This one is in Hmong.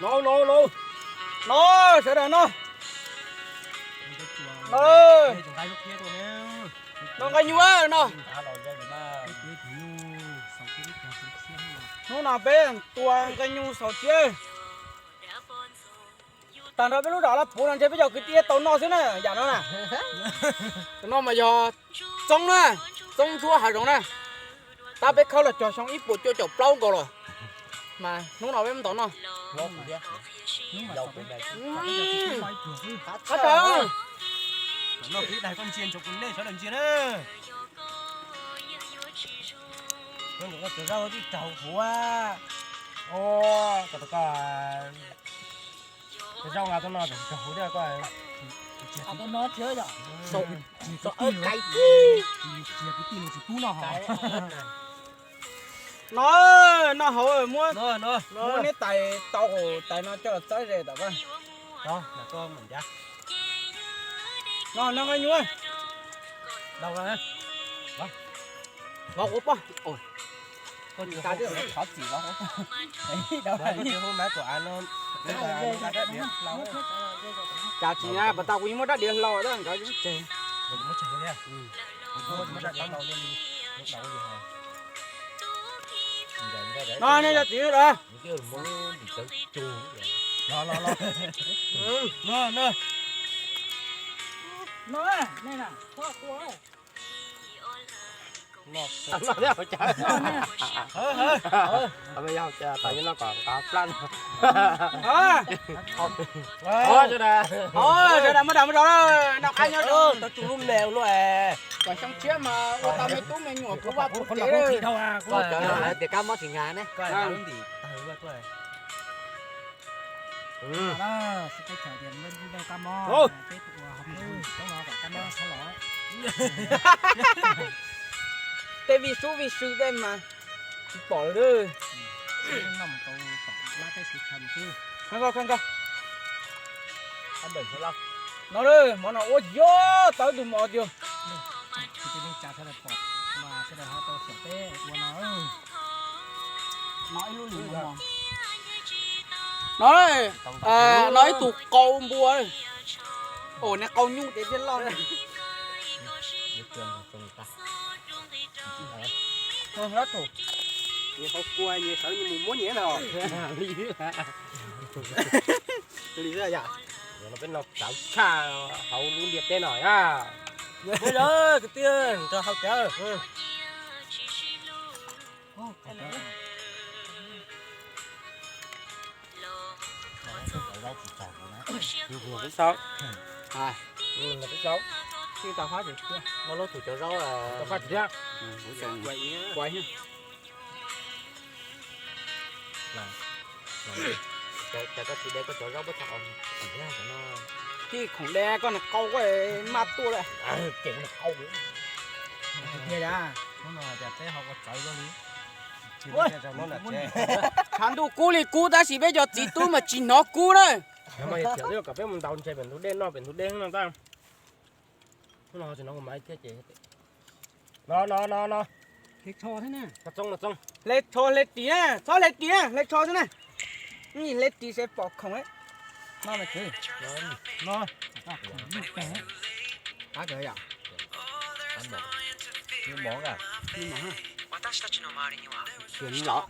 No, no, no. No, sawv daws no. No, no nqaij nyuj no. Hnub no peb tua nqaij nyuj xaus tsiab. Tag nrho peb lub zos Laj Puv no ntshe peb cov kwv tij tau noj xwb na, yam no na. Tus no mas yog Txoob na, Txoob Ntsuab hav zoov na. Tab peb khawb los cog xyoo ib puas cuaj caum plaub nkaus los, mas hnub no peb muab ntov noj. Qab tawv. Cov zaub tib raug huv. Cov zaub nqa tuaj no raug huv thiab koj. No, no hauv muab, muab neb tais tau, tais no coj los txawb ze tom koj. No, no nqaij nyuj. Cas tsis na, pas tas kuv yeej muab rab diav hlau tab nkaus tseg. No nej cov txiv lawm. No, no, no. Sawv daws muab dag muab zog, noj qab nyob zoo. Tau tsuj lub me ua luaj. Kom xyoo tshiab mas ua tau me tub me nyuam puv vaj puv tsev. Tias kab mob tsis nkag ne. Tej vij sub vij sw tej mas tsis pom lawm. No, hmo no ua yog tau ib tug mos tiag. No, no ib tug qau npua. Ua niag qau nyuj ces thiaj loj. Nyias qau kua nyias sawv nyias mus muab nyias no. Li xwb yom. Peb no txawv tshaj hauv lub ntiaj teb no yom. Kwv tij, nrog haus cawv. Tsis tau, tsis tau. Lub tus cov zaub, kuv, cas koj tsis de koj cov zaub puab tag os. Tij khoom de koj niag qau koj maj tuaj lawm. Tshav ntuj kub li kub tab sis peb cov txiv tub mas tsis hnov kub na. Kom peb mus ntaus ntses pem ntug dej noj pem ntug dej no tab. No, no, no, no. Hle tsho hle ris na, txhob hle ris na, hle tsho xwb na. Hle ris se pom khoom. No, qab kawg yom. Xiam los.